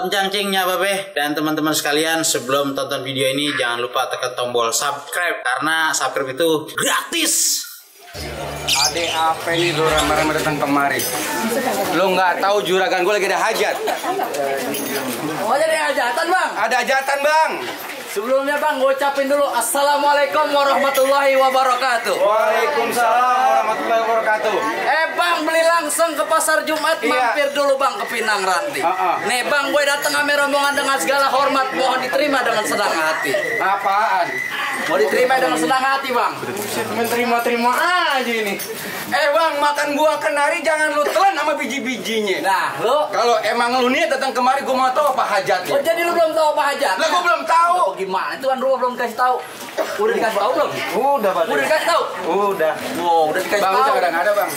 Cangcingnya Babe dan teman-teman sekalian, sebelum tonton video ini jangan lupa tekan tombol subscribe karena subscribe itu gratis. Adek apa ini lo ramai-ramai datang kemari? Lo nggak tahu juragan gue lagi ada hajat. Oh, jadi hajatan bang? Ada hajatan bang. Sebelumnya bang, gue ucapin dulu Assalamualaikum warahmatullahi wabarakatuh. Waalaikumsalam warahmatullahi wabarakatuh. Bang, beli langsung ke pasar Jumat, mampir dulu bang ke Pinang Ranti. Nih bang, gue datang sama rombongan dengan segala hormat, mohon diterima dengan senang hati. Apaan? Mau diterima dengan senang hati bang. Terima aja ini. Bang, makan buah kenari jangan lu telan sama biji-bijinya. Nah, lu kalau emang lu niat datang kemari, gue mau tahu apa hajatnya. oh jadi lu belum tahu apa hajat? Lah gue belum tahu. Oh, gimana itu kan lu belum kasih tahu? Udah dikasih tahu belum? Udah Pak. Udah dikasih tahu? Udah. Oh, udah dikasih Bang, tahu. lu jangan ada bang.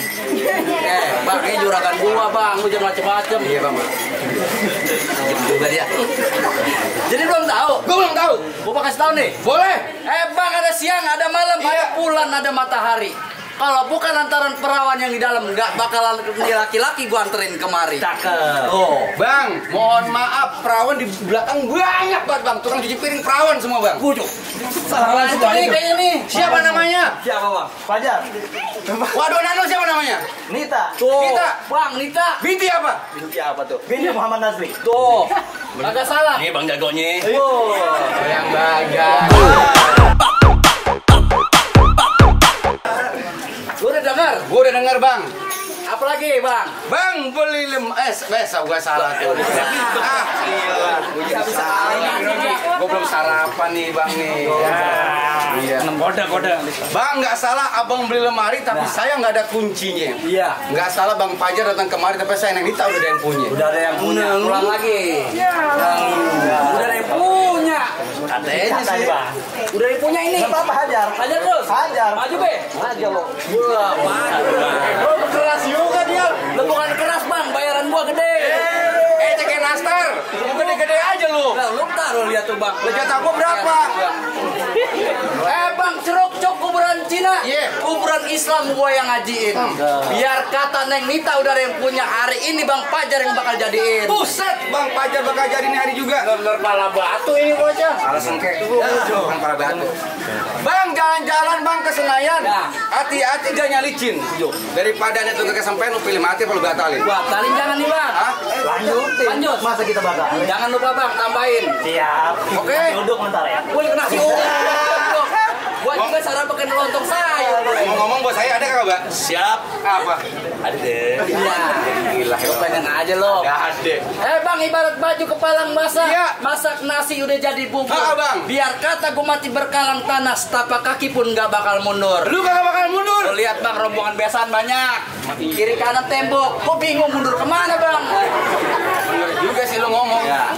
Bang, ini juragan gua bang, lu jangan macem-macem. Iya bang. Juga dia. Jadi belum tahu? Gue belum tahu. Gua kasih tahu nih. Boleh. Bang, ada siang, ada malam, Iya. ada bulan, ada matahari. Kalau bukan lantaran perawan yang di dalam, nggak bakalan laki-laki gua anterin kemari. Cakep. Oh, Bang, mohon maaf, perawan di belakang banyak banget bang. Tukang cuci piring perawan semua bang. bujuk. Salah itu nih kayaknya nih. Siapa namanya? Siapa bang? Fajar, Waduh, Nano siapa namanya? Nita, Tuh, Nita. Bang, Nita. Binti apa? binti apa tuh? Binti Muhammad Nazri. Tuh, kagak salah. Nih bang jagonya. Oh, Yang bagas. lu udah dengar? Gue udah denger bang. Apalagi bang? Bang beli besok gue salah tuh. Gue belum sarapan nih bang nih. Iya. Kode. Bang nggak salah, abang beli lemari tapi saya nggak ada kuncinya. Iya. Nggak salah bang Fajar datang kemari tapi saya yang Nita udah ada yang punya. Udah ada yang punya. Pulang lagi. Udah ada yang punya. Katanya sih. Udah ada yang punya ini. Gak apa-apa Hajar. Hajar terus. Hajar. Maju be. Hajar lo. Gua maju. Gua keras juga dia. Lu bukan keras bang, bayaran gua gede. Cekin nastar. Gede-gede aja lu. Nah, lu taruh lihat tuh bang. Jatah gua berapa? Bang, ceruk kuburan Cina. Iya. Kuburan Islam gua yang ngajiin. Biar kata Neng Nita udah ada yang punya, hari ini Bang Fajar yang bakal jadiin. Buset, bang Fajar bakal jadi nih hari juga. Bener pala batu ini bocah. Alasan kayak bukan para batu. Bang jalan-jalan bang ke Senayan. Ya. Hati-hati jangan licin. Daripada ada tuh kesampean lu pilih mati apa lu batalin? Batalin jangan nih bang. Hah? Lanjutin. Lanjut. Masa kita bakal? Jangan lupa bang, tambahin. Siap. Oke. Duduk bentar ya. Boleh kena si Gua juga sarap pakai lontong sayur. Ngomong-ngomong buat saya ada kagak, Mbak? Siap. Apa? Ada deh. Iya. Gila, Lo pengen aja lo. Gak ada. Bang, ibarat baju kepalang masak. Iya. Masak nasi udah jadi bumbu. Bang. Biar kata gue mati berkalang tanah, setapak kaki pun gak bakal mundur. Lu kagak bakal mundur. Lo lihat bang, rombongan besan banyak. Kiri kanan tembok. Kok bingung mundur kemana bang? Bener juga sih lu ngomong. Ya.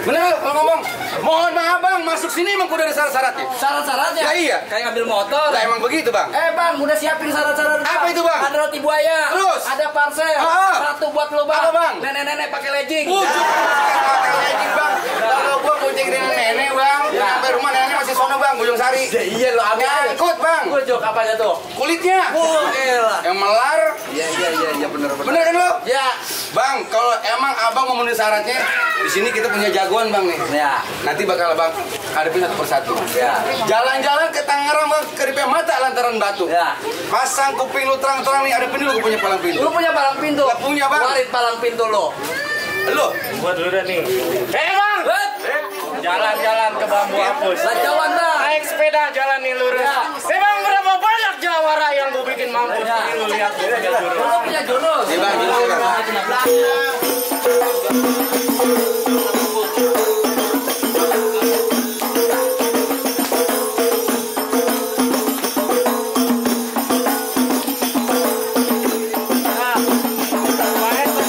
Bener lu kalau ngomong. Mohon maaf bang, masuk sini emang udah ada syarat-syaratnya. Syarat-syaratnya? Ya, iya. Kayak ngambil motor. Lah emang begitu bang. Bang, udah siapin syarat-syarat. Apa itu, Bang? Ada roti buaya. Terus? Ada parcel. Satu buat lo bang. Apa, Bang? Nenek-nenek pakai legging. Lagi bang. Kalau gua kucing nenek bang. Sampai rumah nenek masih sono bang, Bojong Sari. Ya iya lo ambil. Nyangkut bang. Gue jok apanya tuh? Kulitnya. Elah. Yang melar. Iya bener. Bener kan lu? Ya. Bang, kalau emang abang mau memenuhi syaratnya, di sini kita punya jagoan bang nih. Ya. Nanti bakal bang hadapin satu persatu. Ya. Jalan-jalan ke Tangerang bang, kedipnya mata lantaran batu. Ya. Pasang kuping lu terang-terang nih, hadapin dulu gua punya palang pintu. Lu punya palang pintu? Gak punya, Bang. Warit palang pintu lo. Lu? Gua dulu dah nih. Bang! Jalan-jalan ke Bambu Apus. Jauhan bang. Naik sepeda jalan nih lurus. Ya. Memang berapa banyak jawara yang gua bikin mampus. Ya. Ini lu lihat gua punya jurus. Lu punya jurus. Iya, Bang, jurus, Bang.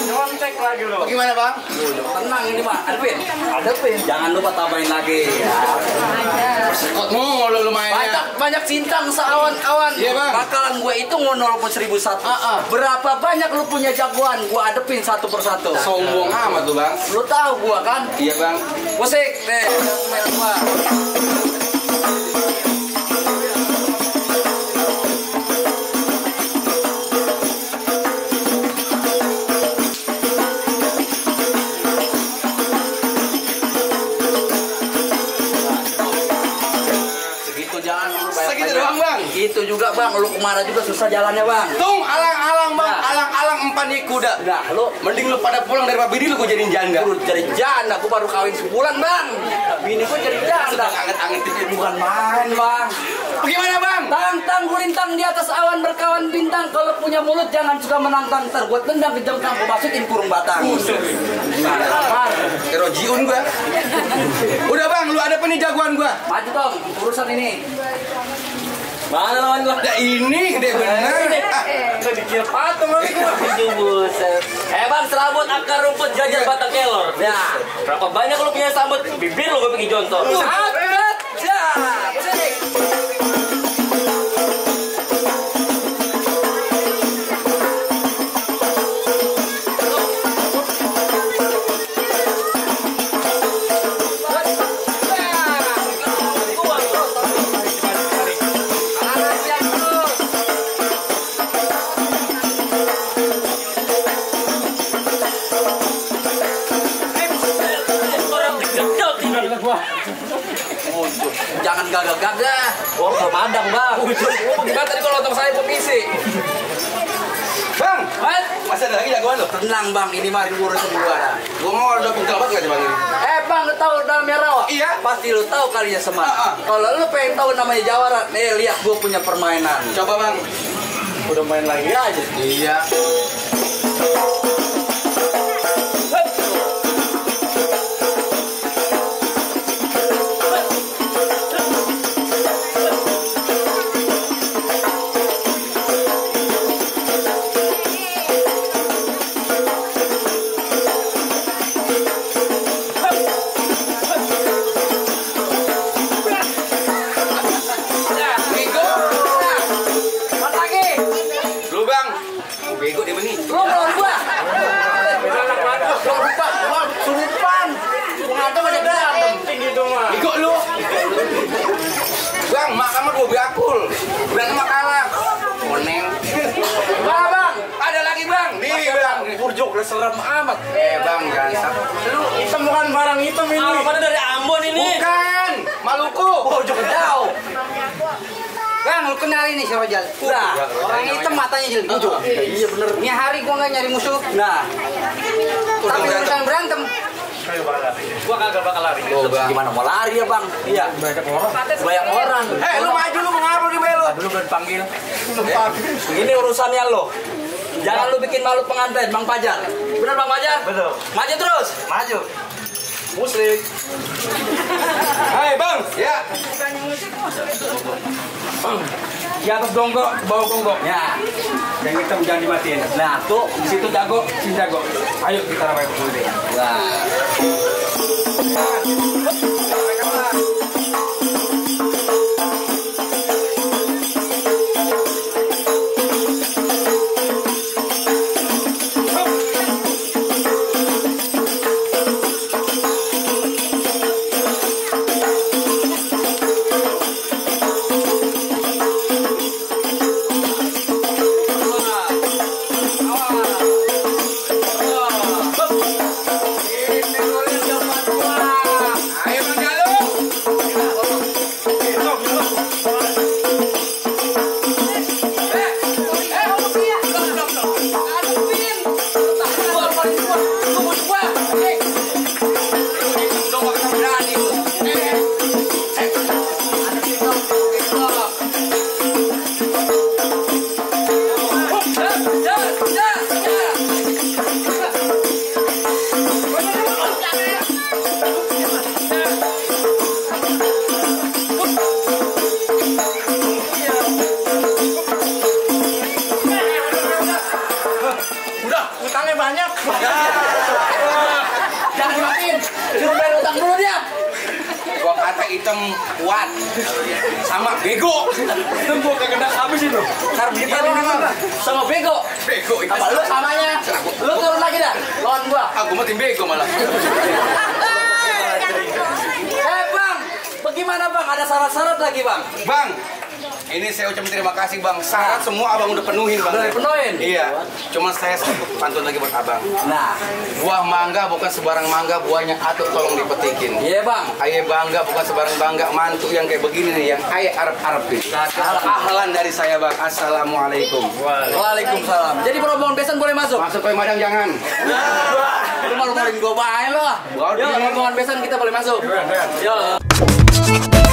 Nyontek lagi lu. Bagaimana bang? Tenang ini mah. Adepin. Jangan lupa tambahin lagi. Kok mau lu mainnya? Banyak cintang seawan-awan. Iya, Bang. Bakalan gue itu ngonol pun 1001. Berapa banyak lu punya jagoan? Gue adepin satu persatu. Sombong amat tuh bang. Lu tahu gua kan? Iya bang. Musik deh. Merah gua. gitu juga bang, lu kemana juga susah jalannya bang. Tung, alang-alang bang, alang-alang empan nih kuda. Nah, lu Mending lu pada pulang dari bini lu gue jadiin janda. Lu jadi janda, aku baru kawin sebulan bang. Bini gua jadi janda. Anget-angetin itu. Bukan main bang. Bagaimana bang? Tantang gulintang di atas awan berkawan bintang. Kalau punya mulut jangan suka menantang. Ntar gua tendang ke jengkang, gua masukin kurung batang. Kerojiun gua. Udah bang, lu ada apa nih jagoan gua? Maju dong, urusan ini. Mana lawan gua? Ya ini gede bener. Gak dikira patung lagi gua. Buset. Bang, serabut akar rumput jajar batang kelor. Ya. Berapa banyak lu punya sambut? Bibir lu gue bikin jontor. Sabat. Ya. Musik. Jangan gagah-gagah. Wah, belum madang bang. Gimana tadi kalau saya komisi? Bang, masih ada lagi jagoan lo? Tenang bang, ini mah urusan gua. Gua mau udah pintar banget gak bang ini? Bang, lu tahu dalamnya rawa? Iya. Pasti lu tahu kali ya Semar. Kalau lu pengen tahu namanya Jawara, lihat gua punya permainan. Coba bang. Udah main lagi aja. Iya. Bego dia begini. Lu melawan gua. Surupan. Pengantin aja berantem. Gitu mah. Bego lu. Bang, mak kamu dua beakul. Berantem sama kalah. Koneng. Bang. Ada lagi bang. Nih bang. Burjuk udah serem amat. Bang, jangan. Lu hitam bukan barang hitam ini. Mana dari Ambon ini? Bukan. Maluku. Burjuk jauh. Bang, lu kenal ini si Rojal? Nah, Orang hitam matanya jadi bujuk. Iya bener. Ini hari gua nggak nyari musuh, Nah, tapi urusan berantem. Gua kagak bakal lari. gimana mau lari ya bang? Iya. Banyak orang. Lu maju lu mengapa di belok? Belum dipanggil. Ini urusannya lo. Jangan lu bikin malu pengantin, Bang Pajar. Bener Bang Pajar? Betul. Maju terus. Maju. Musrik. Hai bang. Ya. Di atas gonggok, bawah gonggok. Ya. Yang hitam jangan dimatiin. Nah, tuh Di situ jago, sini jago. Ayo kita ramai dulu deh. Wah. Ayo bang Galuh. Udah, utangnya banyak. Jangan dimatiin. Suruh bayar utang dulu dia. Gua kata hitam kuat. Sama bego. Tunggu kagak ada habis itu. Ntar kita lu sama bego. Bego itu. Apa lu samanya? Lu turun lagi dah. Lawan gua. Aku mau tim bego malah. Bang. Bagaimana Bang? Ada syarat-syarat lagi Bang? Bang, Ini saya ucapin terima kasih bang. Syarat semua abang udah penuhin bang. Udah penuhin? Iya. Cuma saya satu pantun lagi buat abang. Nah, Buah mangga bukan sebarang mangga, buahnya atuk tolong dipetikin. iya bang. Ayah bangga bukan sebarang bangga, mantu yang kayak begini nih, yang ayah Arab-Arabin. Ahlan dari saya bang. Assalamualaikum. Waalaikumsalam. Jadi rombongan besan boleh masuk? Masuk ke Madang jangan. Lu malu-maluin gue baik lo. Waduh, Yuk, ini. rombongan besan kita boleh masuk. Yuk.